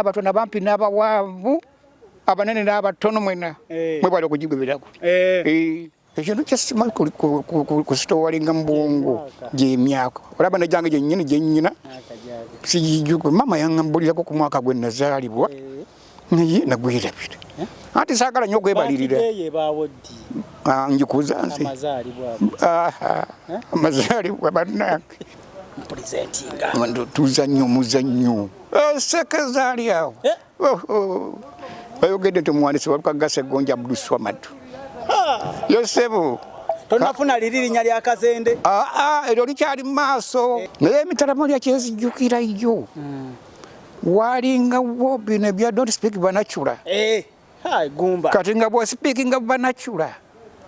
Abatono, abampi n'abawanvu, abanene n'abatono, mwena mwebale okugigoberako. Ekintu kyesimanyi kusitowalinga mu bwongo gyemyaka, olaba nejange gyenyini gyenyina sigijuko. Mama yangambulirako ku mwaka gwe nazaalibwa, naye nagwerabira, anti saagala nnyo okwebalirira. Njikuza nze amazaalibwa, bannange, tuzannyo omuzannyo esekezaali awo. Bayogedde nti omuwandiisi Walukaga Ssegonja Abduswamadu Yosebu. Tonafuna liri linnya lya Kazende? Eryo likyali mu maaso, naye emitalamo lya kyenzijjukirayo walingawo bino ebya "Don't speak vernacular". Gumba. Kati nga bwospeakinga vernacular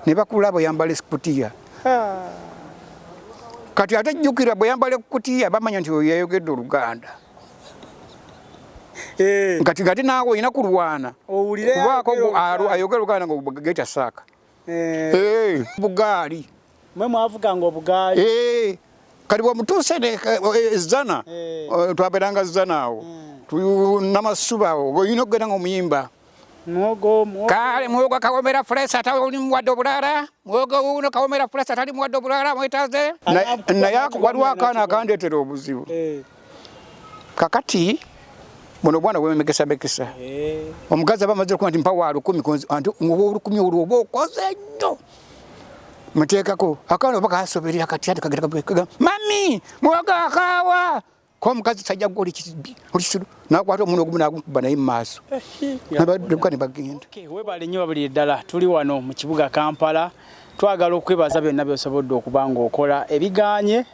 ne bakulaba oyambala ekutiya. Kati ate jjukira, bweyambala ekutiya bamanya nti oyo yayogedde Oluganda. Kati kati naawe olina kulwana kubaako ayogera Oluganda nga geta saaka bugaali. Mwe mwavuganga obugaali? Kati bwemutuuse Zana, twabeeranga Zana awo Namasuba awo, olina okugenda nga omuyimba. Kale muwogo kawomera fresh, atali muwadde obulala, muwogo uno kawomera fresh, atali muwadde obulala mwetaze. Naye waliwo akaana akandeetera obuzibu. Kakati buno obwana bwemekesa mekesa, omukazi aba amaze okuba nti mpa wa 1,000, anti olukumi olwo oba okoze nnyo, muteekako akaana oba kasoberera. Kati ati kagenda, "Mami, muwogo akaawa." Ko omukazi sajja gwe olikisiru, nakwata omuno ogumu nagukuba naye mu maaso, nabadduka ne bagenda. Webale nnyo babuli ddala. Tuli wano mu kibuga Kampala, twagala okwebaza byonna byosobodde okuba ng'okola. Ebiganye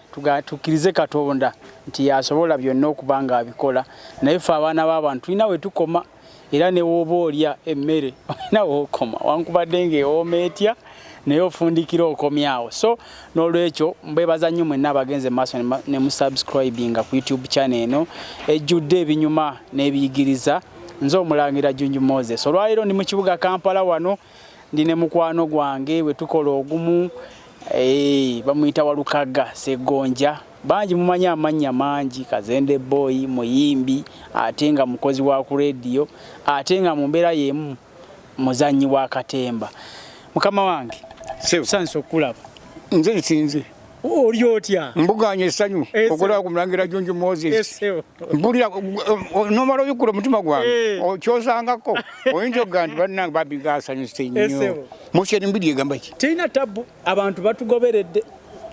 tukkirize Katonda nti yasobola byonna okuba ng'abikola, naye ffe abaana b'abantu tulina we tukoma. Era ne wooba olya emmere olina wookoma, wankubadde ng'ewooma etya, naye ofundikira okomyawo. So n'olwekyo mbebaza nnyo mwenna abagenze maaso ne musubscribinga ku YouTube channel eno ejjudde ebinyuma n'ebiyigiriza. Nze Omulangira Junju Moses. Olwaleero ndi mu kibuga Kampala, wano ndi ne mukwano gwange bwe tukola ogumu, bamuyita Walukaga Segonja. Bangi mumanyi amannya mangi, Kazende Boy, muyimbi ate nga mukozi wa ku rediyo, ate nga mu mbeera y'emu muzannyi wa katemba. Mukama wange, tusanyusa okukulaba. Nze nsinze. Oli otya? Mbuganya essanyu okulaba ku Mulangira Junju Moses. Mpulira nomala obikkula omutima gwange okyosangako, oyinza okugaa nti bannange babiga asanyuse nnyo. Motion Media egamba ki? Terina tabu, abantu batugoberedde.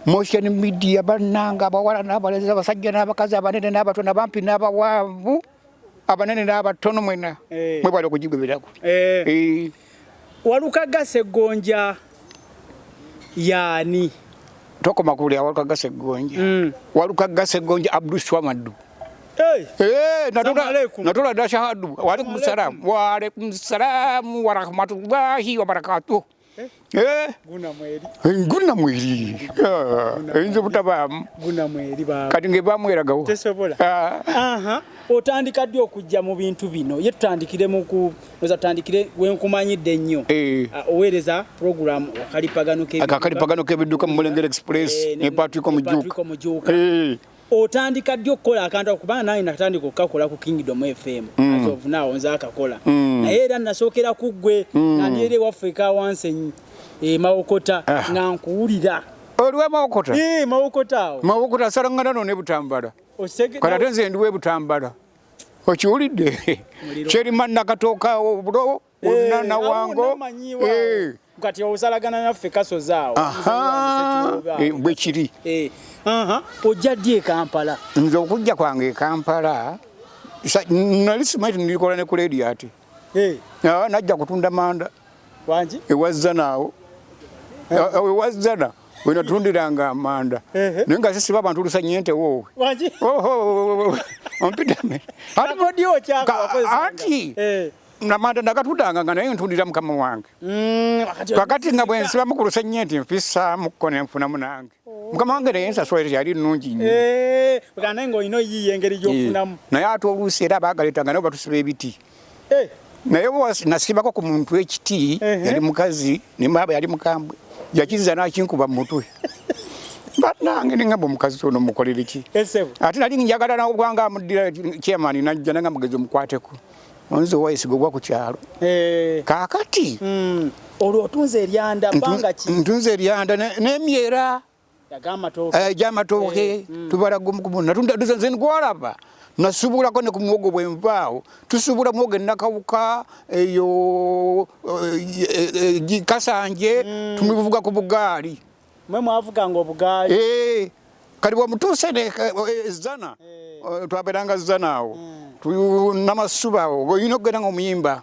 Motion Media, bannange, abawala n'abalenzi, abasajja n'abakazi, abanene n'abatono, abampi n'abawanvu, abanene n'abatono, mwena mwebale okugigoberako. Walukaga Ssegonja yaani? Tokoma kuli Walukaga Ssegonja. Walukaga Ssegonja Abduswamadu. Natola da shahadu. Waalaikum salam, waalaikum salam warahmatullahi wabarakatuh. Guna mweri eyinza obutabaamu. Kati ngebamweragawo. Tesobola. Otandika ddi okujja mu bintu bino? Ye tutandikire muku oza, tutandikire wenkumanyidde ennyo. Oweereza program Akalipagano. Akalipagano k'ebidduka mu Mulengera Express ne Patrick Omujuuka. Otandika ddi okukola akantu ako? Kubanga nange natandika okukakola ku Kingdom FM. As of now nze akakola, naye era nasookera ku ggwe nga ndi eri ewaffe Kawansenyi e Mawokota, nga nkuwulira. Oliwa Mawokota? Mawokota awo. Mawokota asalangana no ne Butambala. Kati ate nze ndiwe Butambala, okiwulidde? Kyerima Nakatooka obulo wonna Nawango. Kati osalagana naffe kasozi awo. Bwe kiri. Ojja ddi e Kampala? Nze okujja kwange e Kampala, nali simanyi ndikola ne ku leediyo ate. Najja kutunda manda ewazzana awo, ewazzana wenatundiranga amanda, naye nga sisiba abantu olusanye nte woowe ompitame anti namanda nagatundanga nga naye ntundira mukama wange. Kakati nga bwensibamu ku lusenye nti nfisaamuko nenfunamu nange mukama wange, naye ensasula yali nnungi nnyo. Naye ng'olina oyiiya engeri gy'ofunamu. Naye ate oluusi era baagaletanga nabo batusiba ebiti, naye nasibako ku muntu ekiti, yali mukazi, naye maaba yali mukambwe, yakizza n'akinkuba mu mutwe. Bannange, nengamba omukazi ono mukolere ki? Ate nali njagala nobwanga amuddira chairman najja nanga mugezi omukwateko onze owayesiga obwa ku kyalo. Kaakati Olwo otunze eryanda bbanga ki? Ntunze eryanda n'emyera egyamatooke, tubala gumugumu natunda nze ngwalaba nasubulako ne ku muwogo bwenvaawo tusubula muwogo enakawuka eyo Kasanje, tumuvuga ku bugaali. Mwe mwavuganga obugaali? Kati bwemutuuse zana twabeeranga zana awo namasuba awo olina okugenda nga omuyimba.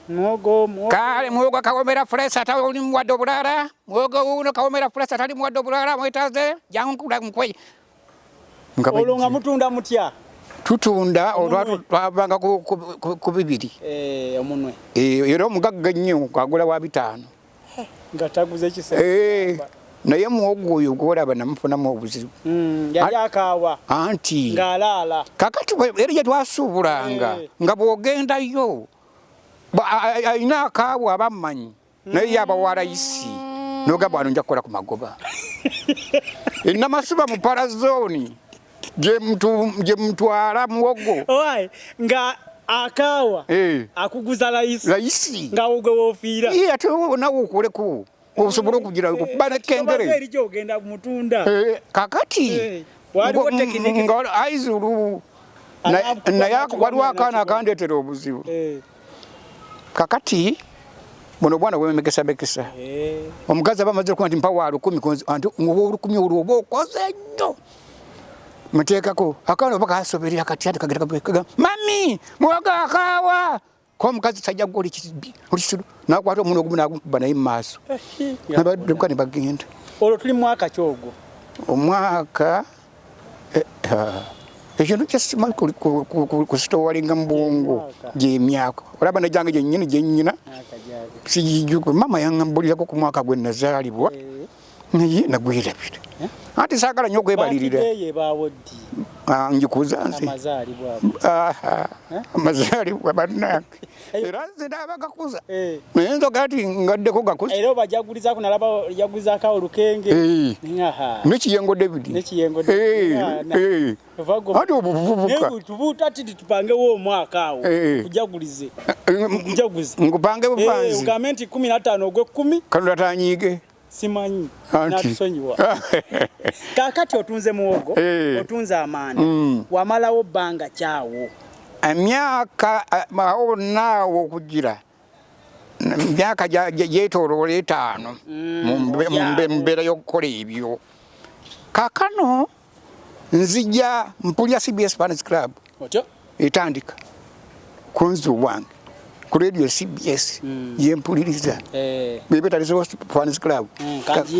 Muwogo. Kale muwogo kawomera fresh atali muwadde obulala, muwogo uno kawomera fresh atali muwadde obulala, mwetaze jangu nkula nkwe. Olwo nga mutunda mutya? Tutunda olwo twavanga ku 2. Omunwe. Era omugagga ennyo agula wa 5. Nga taguze kisenge. Naye muwogo oyo gw'olaba namufunamu obuzibu. Yali akaawa. Anti. Ng'alaala. Kakati era gye twasuubulanga nga bw'ogendayo alina akaawa aba mmanyi naye ye aba wa layisi n'ogamba wano nja kukola ku magoba. Namasuba mu parazooni gye mutwala muwogo. Owaaye nga akaawa akuguza layisi. Layisi. Nga gwe woofiira. Ye ate nawe okoleko osobola okugira okuba ne kengere. Eri gy'ogenda mutunda. Kakati waliwo tekiniki nga aizulu naye waliwo akaana akandeetera obuzibu. Kakati buno obwana bwemekesa mekesa. Omukazi aba amaze okuba nti mpa wa 10 anti olukumi olwo oba okoze nnyo. Muteekako akaana oba kasoberera kati ate kagenda mami muwogo akaawa. Ko omukazi sajja gwe olikisiru n'akwata omuno ogumu n'agukuba naye mu maaso. Nabadduka ne bagenda. Olwo tuli mwaka ki ogwo? Omwaka ekintu kyesima kusitowalinga mu bwongo gy'emyaka. Olaba negyange gyennyini gyennyina sigijuka. Maama yangambulirako ku mwaka gwe nazaalibwa naye nagwerabira. Anti saagala nnyo okwebalirira. Njikuza nze. Amazaalibwa bannange. Era nze naaba gakuza. Naye nzoga nti ngaddeko gakuza. Era obajagulizaako nalaba ojagulizaako awo Lukenge. N'Ekiyengo David. N'Ekiyengo David. Anti obuvubuka. Tubuuta titi tupangewo omwaka awo. Kujagulize. Kujaguze. Ngupange bupanzi. Ugambe nti 15 ogw'ekkumi. Katonda tanyiige. Simanyi. Natusonyiwa. Kaakati otunze muwogo, otunze amanda. Wamalawo bbanga kyawo? Emyaka awo naawo okugira emyaka gyetooloola 5 mu mbeera y'okukola ebyo. Kaakano nzija mpulira CBS Fans Club etandika ku nzi obwange ku radio CBS yempuliriza. Bw'eba etandise Fans Club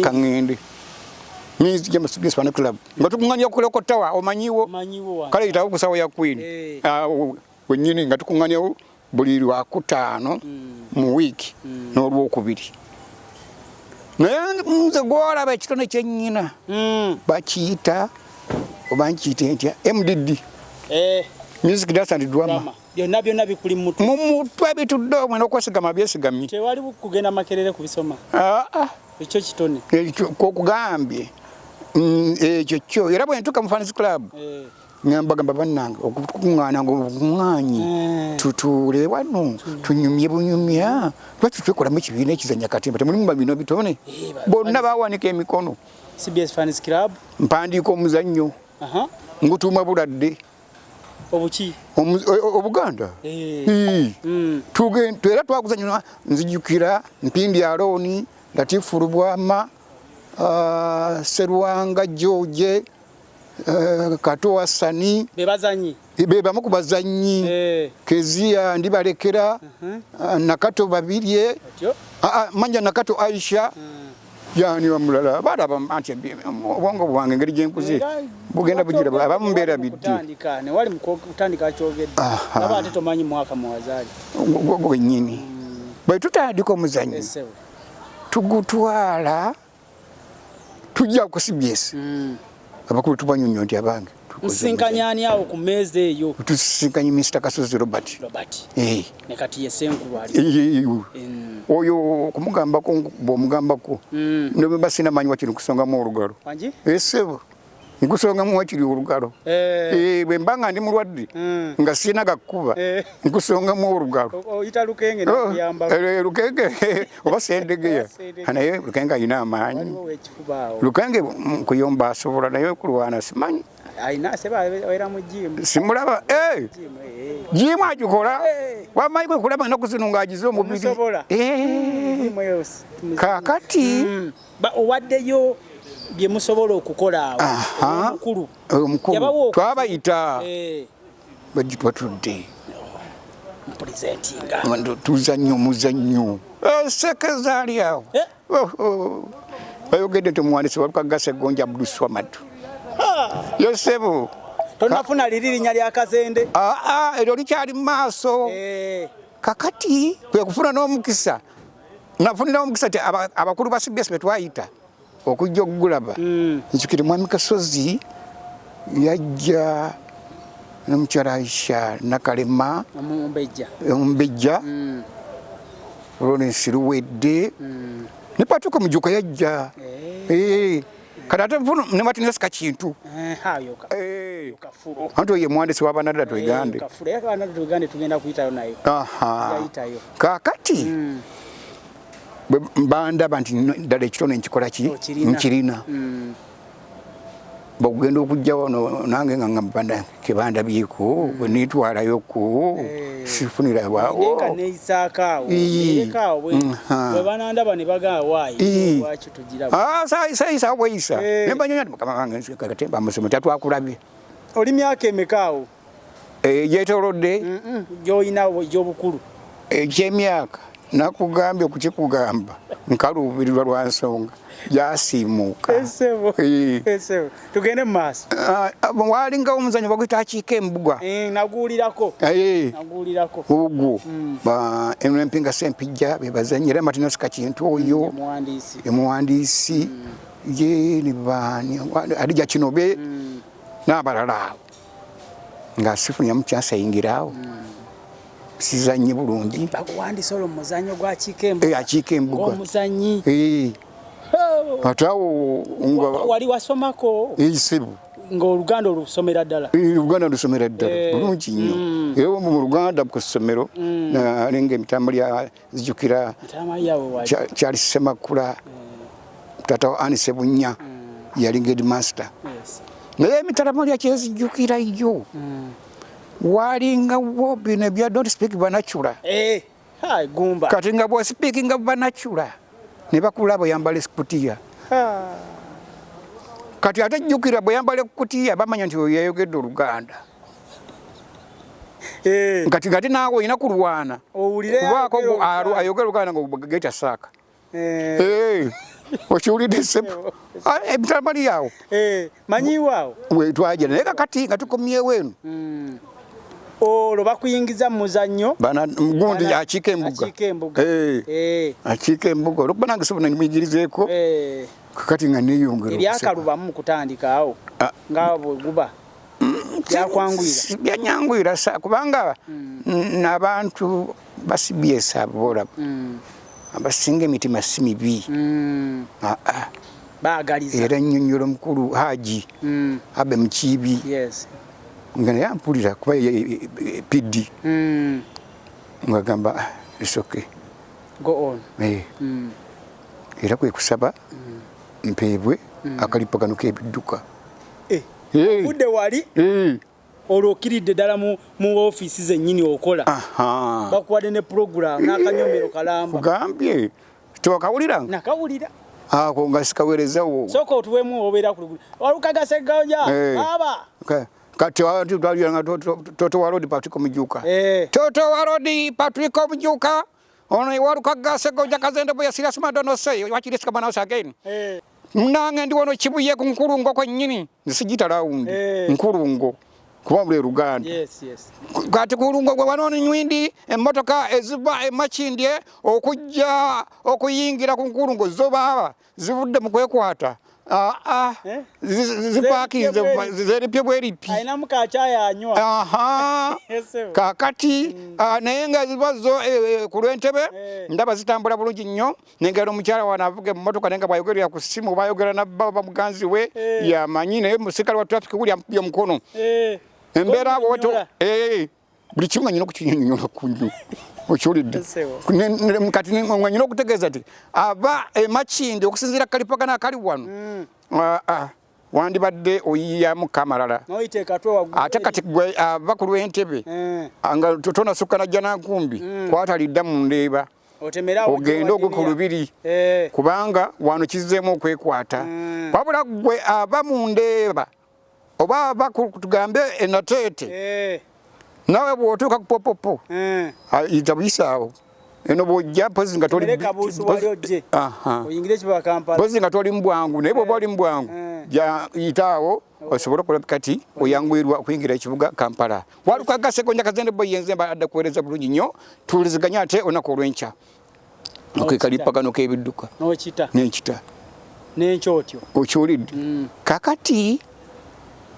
kaŋŋende. Nzija mu CBS Fans Club nga tukuŋŋaanya ku Local Tower, omanyiwo? Kale yitawo ku ssaawa ya Queen. Wennyini nga tukuŋŋaanyawo buli Lwakutaano mu wiiki n'Olwokubiri. Naye nze gw'olaba ekitone kye nnyina bakiyita oba nkiyite ntya MDD. Music, Dance and Drama. Byonna byonna bikuli mu mutwe. Mu mutwe bitudde omwe n'okwesigama byesigamye. Tewali kugenda Makerere kubisoma. Ekyo kitone. Ekyo kokugambye. Ekyo kyo era bwe ntuuka mu Fans Club. Ngamba gamba bannange okukuŋŋaana ng'obukuŋŋaanyi tutuule wano tunyumye bunyumya lwaki twekolamu ekibiina ekizannya katimba temulimu bino bitone bonna bawanika emikono. CBS Fans Club. Mpandiika omuzannyo. Ngutuuma Buladde. Obuki? Obuganda. Era twaguzannya nzijukira Mpindi Alooni, Latifu Lubwama, Serwanga George, Kato Hasani. Be bazannyi? Be bamu ku bazannyi. Kezia Ndibalekera, Nakato Babirye, Manja Nakato Aisha. Yani wamulala balaba anti obwongo bwange engeri gye nkuze bugenda bugira abamu mbeera biddi. Ne wali mu kutandika kyogedde. Aba ate tomanyi mwaka mwazaali. Gwo gwennyini. Bwe tutandika omuzannyo tugutwala tujja ku CBS. Abakulu tubanyonyo nti abange Musinkanye ani awo ku mmeeza eyo? Tusisinkanye Mr. Kasozi Robert. Robert. Eh. Ne kati ye Ssenkulu ali. Eh. Oyo okumugambako bw'omugambako. Ne bwe basina manyi wakiri nkusongamu olugalo. Wangi? Eh, ssebo. Nkusongamu wakiri olugalo. Eh. Eh, bwe mba nga ndi mulwadde nga sirina gakuba nkusongamu olugalo. Oyita Lukenge Oh, n'akuyamba. eh, Lukenge oba Ssendegeya. Ssendegeya. Naye Lukenge alina amaanyi. Waliwo ow'ekifuba awo. Lukenge kuyomba asobola naye okulwana simanyi. Alina seba abeera mu gym. Simulaba. Eh. Gym, eh. Gym agikola. Eh. Wamanyi kwe kulaba ennaku zino ng'agize omubiri. Omusobola. Eh. Gym eyo Kaakati. Owaddeyo bye musobola okukola awo. Aha. Omukulu. Omukulu. Yabawa Twabayita. Eh. Bajja batudde. Mpresentinga. Tuzannya omuzannyo. Sekeza ali awo. Eh. Oh, oh. Bayogedde nti omuwandiisi Walukagga Ssegonja Abdulswamad. Yosebu. Tonnafuna liri linnya lya Kazende. Aa, eryo likyali mu maaso. Eh. Kakati kwe kufuna n'omukisa. Nafunira omukisa nti abakulu ba CBS be twayita okujja okugulaba. Nzijukira Mwami Kasozi yajja n'omukyala Aisha Nakalema. Omumbejja. Omumbejja. Lawrence Luwedde. Ne Patrick Mujuka yajja. Eh. Kati ate nfuna ne Martin Oscar Kintu. Eh, hayo ka. Eh. Kafuro. Anti oyo ye muwandiisi w'Abanadda Twegande. Kafuro. Era Abanadda Twegande tugenda kuyitayo nayo. Aha. Yayitayo. Kaakati bwe bandaba nti ddala ekitone nkikola ki? Okirina. Nkirina. Bw'ogenda okujja wano nange nga ngamba kebandabyeko, bwe neetwalayoko, sifunira waawo. Naye nga neeyisaako awo, nneereka awo bwe banandaba ne bagamba waayi, lwaki tugiraba? Ah, saayisa bweyisa. Ne mbanyonya nti mukama wange nsi katemba amusomo tatwakulabye. Oli myaka emeka awo? Gyetoolodde? Gy'olina egy'obukulu. Eky'emyaka nakugambye okukikugamba nkaluubirirwa lwa nsonga gyasiimuuka. Esebo. Esebo. Tugende mu maaso. Walingawo omuzannyo baguyita akiika embuga. Naguwulirako. Naguwulirako. Ogwo. Eno Empinga Ssempijja be bazannya era Martin Oscar Kintu oyo. Omuwandiisi. Omuwandiisi. Ye ne baani, Hadija Kinobe n'abalala awo. Nga sifunyamu chance ayingira awo. Sizannye bulungi. Bakuwandiisa olwo mu muzannyo gwa Akiika Embuga. Akiika Embuga. Ng'omuzannyi. Ate awo nga Wali wasomako? Ssebo. Ng'Oluganda olusomera ddala? Oluganda lusomera ddala, bulungi nnyo. Era mu Luganda ku ssomero, nalinga emitambo lya zijjukira Emitambo yaabwe wali. Charles Ssemakula, taata wa Anne Ssebunya, yalinga headmaster. Naye emitambo lya kyezijjukira yo. Walingawo bino ebya don't speak vernacular. Hai, gumba. Kati nga bw'ospeakinga vernacular, ne bakulaba oyambala ekutiya. Kati ate jjukira bw'oyambala ekutiya bamanya nti oyo yayogedde Oluganda. Kati kati naawe olina kulwana. Owulire Kubaako ayogera Oluganda. ayogera Oluganda ng'ogeta saaka. Okiwulidde ssebo? Emitambo eri awo. Manyiiwo awo? We twagenda naye kakati nga tukomyewo eno. Olwo bakuyingiza mu muzannyo. Bana gundi Bana akiika embuga. Akiika embuga. Akiika embuga. Olwokuba nange ssebo namuyigirizeeko. Kakati nga neeyongera okusoma. Ebyakalubamu mu kutandika awo. Nga bwe guba. Byakwanguyira. Byanyanguyira kubanga n'abantu ba CBS abo boolaba. Abasinga emitima si mibi. Baagaliza. Era nnyonnyola omukulu Haji. Abe Mukiibi. Nga naye ampulira kuba ye PD. Ng'agamba, it's okay. Go on. Era kwe kusaba mpeebwe akalipagano k'ebidduka. Ovudde wali? Olwo okkiridde ddala mu ofiisi zennyini okola. Bakuwadde ne program n'akanyomero kalamba. Kugambye. Tewakawulira? Nakawulira. Ako nga sikaweerezawo. Sooka otuweemu obeera ku luguudo. Walukaga Ssegonja, baaba. Kati abantu twalira nga Toto wa Lodi Patrick Mujuka. Toto wa Lodi Patrick Mujuka. Ono ye Walukaga Ssegonja Kazende bwe yasira Sima Dono say, wakiri sika mwana again. Nange ndi wano Kibuye ku nkulungo kwennyini. Nsigita rawundi. Nkulungo. Kuba mule Luganda. Yes, yes. Kati kulungo gwe wano nywindi emmotoka eziva e Makindye okujja okuyingira ku nkulungo zo baaba zivudde mu kwekwata. Ah, ah. Eh? Zipakinze zeripye bweripi. Alinamu kacyayi anywa. Aha. Kakati ah, naye nga ziba zo eh, eh, ku lw'entebe ndaba zitambula bulungi nnyo nengera omukyala wano avuga emmotoka naye nga bwayogerera ku ssimu oba ayogera nabba oba muganzi we yamanyi naye musirikale wa traffic guli amukubye omukono embeera buli kimu nga nyina okukinyonyola kunju okiwulidde kati nga nyina okutegeeza nti aba emakindi okusinziira kalipagana akali wano mm. ah, ah, wandibadde oyiyamu kamalala ate kati gwe ava ku lw'entebe eh. nga tonasukka najja nankumbi mm. kwatalidda mu ndeeba ogende ogwe ku lubiri eh. kubanga wano kizzeemu okwekwata mm. wabula gwe ava mu ndeeba oba ava tugambe enateete eh. nawe bwotuuka ku popopo eh. yita buyisaawo eno bwojja mpozi nga tolimpozi nga toli mubwangu naye bwoba oli mubwangu eh. yitaawo osobole okola kati oyanguyirwa okuyingira ekibuga Kampala walukaga Segonja Kazende boy yenze mbadde kuweereza bulungi nnyo tuwuliziganye ate olunaku olw'enkya okekalipagano k'ebidduka nenkita nenkyotyo okiwulidde mm. kakati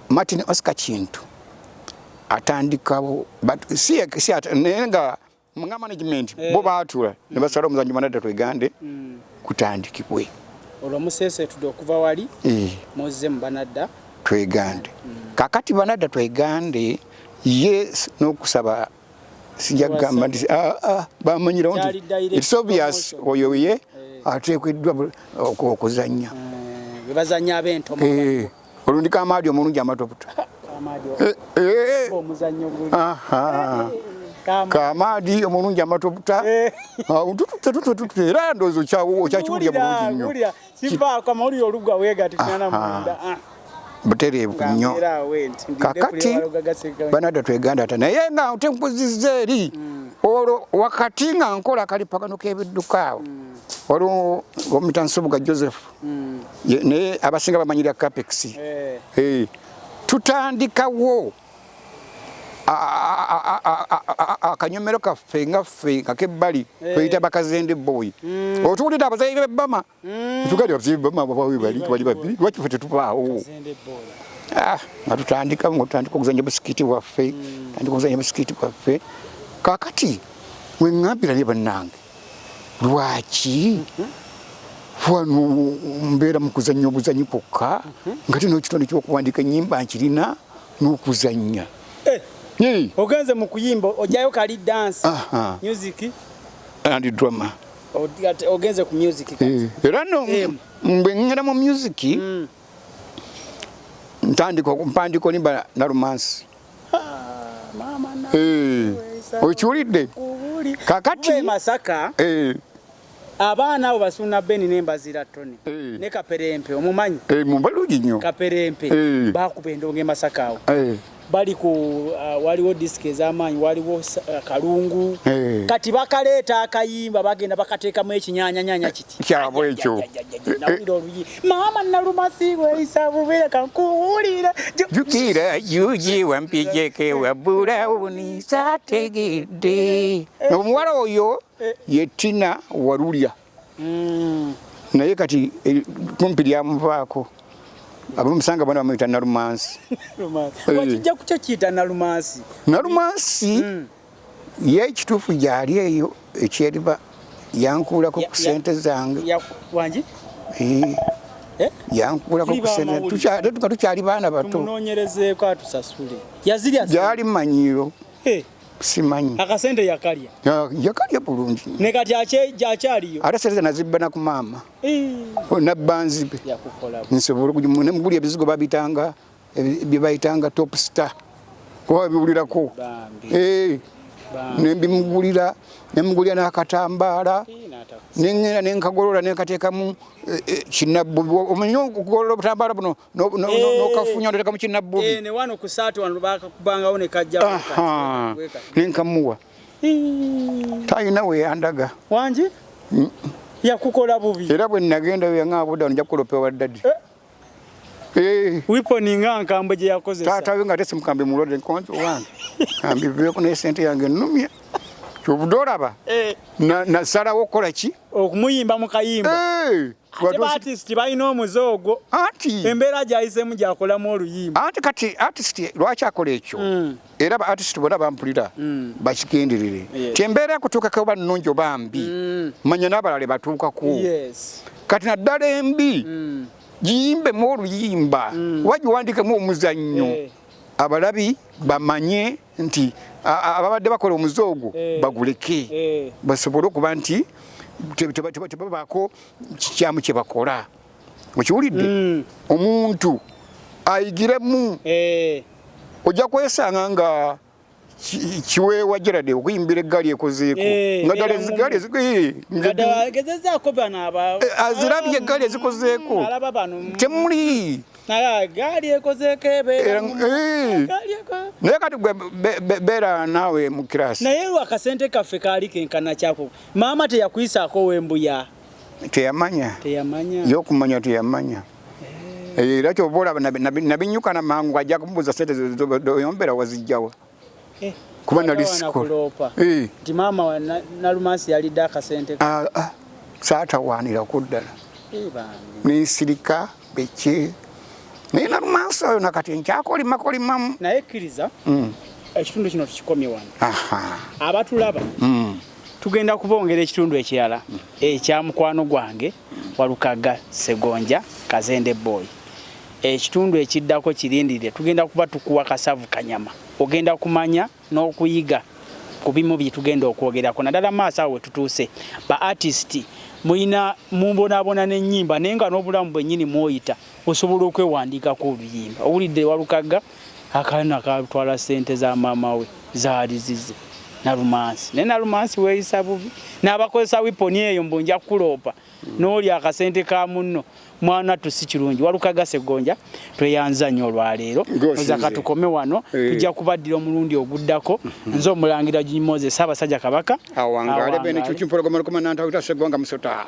Martin Oscar Kintu atandikawo si naye nga nga management eh. bo baatula ne basala omuzannyo manadda twegande mm. kutandikibwe olwo museeseetudde okuva wali eh. muzze mu banadda twegande mm. kakati banadda twegande ye n'okusaba sijja kugamba nti ah, ah, bamanyirawo nti it's obvious oyo ye eh. ateekeddwa okuzannya eh, bebazannya ab'entomo eh, olundi kamaadi omulungi amatobuto kamaadi omulungi amatobuta ah, era ndowooza okyakiwulira bulungi nnyo butereevu nnyo kakati banadda tweganda ata naye nga tenkuziza eri mm. olwo wakati nga nkola akalipagano k'ebidduka awo mm. waliwo omita Nsubuga Joseph mm. naye abasinga bamanyira capex eh. Eh, tutandikawo akanyomero kaffe nga ffe nga kebbali eh. tweyita bakazende boy otuwulidde abazaire bebbama Mm. Tugali abazimbi bama bawe bali bali babiri lwaki ffe tetubaawo ah, nga tutandika nga tutandika okuzanya busikiti bwaffe mm. tandika okuzanya busikiti bwaffe kakati weŋŋambira naye bannange lwaki mm-hmm. wano mbeera mu kuzannya obuzanyi kwokka mm-hmm. nga tino ekitone ky'okuwandiika ennyimba nkirina n'okuzannya eh, ogenze mu kuyimba ojayo kali dance music and drama ogenze ku music kati eh, era no eh. bwe ngenda mu music mm. ntandika mpandika olimba na romance ah, eh, okiwulidde kakati Masaka abaana abo basuna Beni n'embazira Tony ne Kaperempe omumanyi mubalungi nnyo Kaperempe bakuba endongo e Masaka awo bali ku uh, waliwo disiki ez'amaanyi waliwo uh, kalungu hey. Eh. kati bakaleeta akayimba bagenda bakateekamu ekinyanyanyanya kiti kyabwe ekyo nawulira oluyi maama nalumasi weyisa bubire kankuwulire jukira juji wampijeke wabulawuni sategedde eh. omuwala oyo eh. ye Tina Walulya mm. naye kati eh, kumpi lyamuvaako abamusanga bona bamuyita Nalumansi eh. wakijja kukyo kiyita Nalumansi Nalumansi mm. ye ekituufu gyali eyo ekyeriba yankuulako ku sente zange wangi eh. yankuulako ku sente tuka tukyali baana bato tumunonyerezeeko atusasule yazirya gyali manyiiro simanyi akasente yakalya yakalya bulungi ne kati akyaliyo ate sente nazibba na ku maama nabba nzibe nsobola nemugulya ebizigo babitanga byebayitanga top star kuba biwulirako eh, nembimugulira nemugulira n'akatambaala nengenda nenkagolola nenkateekamu eh, eh, kinabbubi omanyi okugolola obutambaala buno nokafunya notekamu kinabbubi nenkamuwa talina weyandaga wangi mm. yakukola bubi era bwe nagenda yaŋŋamba budda nja kukulopa ewa ddadi eh. Weapon nga nkambwe gye yakozesa taata we nga ate simukambwe mulwadde nkonzi owange ambiveeko naye sente yange ennumya. Kyobudde olaba nasalawo okukola ki? Okumuyimba mu kayimba. Ate ba artist balina omuze ogwo. Anti embeera gy'ayisemu gy'akolamu oluyimba. Anti kati artist lwaki akola ekyo? Era ba artist bonna bampulira bakigenderere. Ti embeera ekutuukako oba nnungi oba mbi, manya n'abalala batuukako. Kati naddala embi giyimbemu oluyimba oba giwandiikemu omuzannyo. Abalabi bamanye nti ababadde bakola omuze ogwo baguleke, basobole okuba nti tebabaako kikyamu kye bakola. Okiwulidde? Omuntu ayigiremu. Ojja kwesanga nga kiweewa Gerald okuyimbira eggaali ekozeeko nga ddala eggaali azirabye eggaali ezikozeeko temuli naye kati gwe beera naawe mu kirasi. Naye akasente kaffe kaali kenkana kyako. Maama teyakuyisaako wembuya. Teyamanya. Yokumanya teyamanya. Era kyova olaba nabinyukana mangu ajja kumubuuza sente oyombera wazijjawa. Kuba nali sikola. Nti maama Nalumansi yalidde akasente. Saatawaanirako ddala. Nensirika beki. Naye Nalumansi oyo nakati nkyakolimakolimamu. Naye kkiriza ekitundu kino tukikomye wano. Abatulaba tugenda kubongera ekitundu ekirala ekya mukwano gwange Walukaga Ssegonja Kazende Boy. Ekitundu ekiddako kirindirire, tugenda kuba tukuwa kasavu kanyama. Ogenda kumanya n'okuyiga ku bimu bye tugenda okwogerako naddala maaso awo we tutuuse. Ba artist mulina mubonaabona n'ennyimba naye nga n'obulamu bwennyini mw'oyita osobola okwewandiikako oluyimba. Owulidde Walukaga akaana katwala ssente za maama we zaali zize Nalumansi. Naye Nalumansi weeyisa bubi n'abakozesa weapon eyo mbu nja kukuloopa n'olya akasente ka munno. Mwana tu si kirungi. Walukaga Ssegonja tweyanza nnyo olwaleero. Oza katukome wano, tujja kubaddira omulundi oguddako. Nze omulangira Jimmy Moses, Ssaabasajja Kabaka awangaale. Bene Kyuki Mpologoma Lukomananta Ssegonga Musota.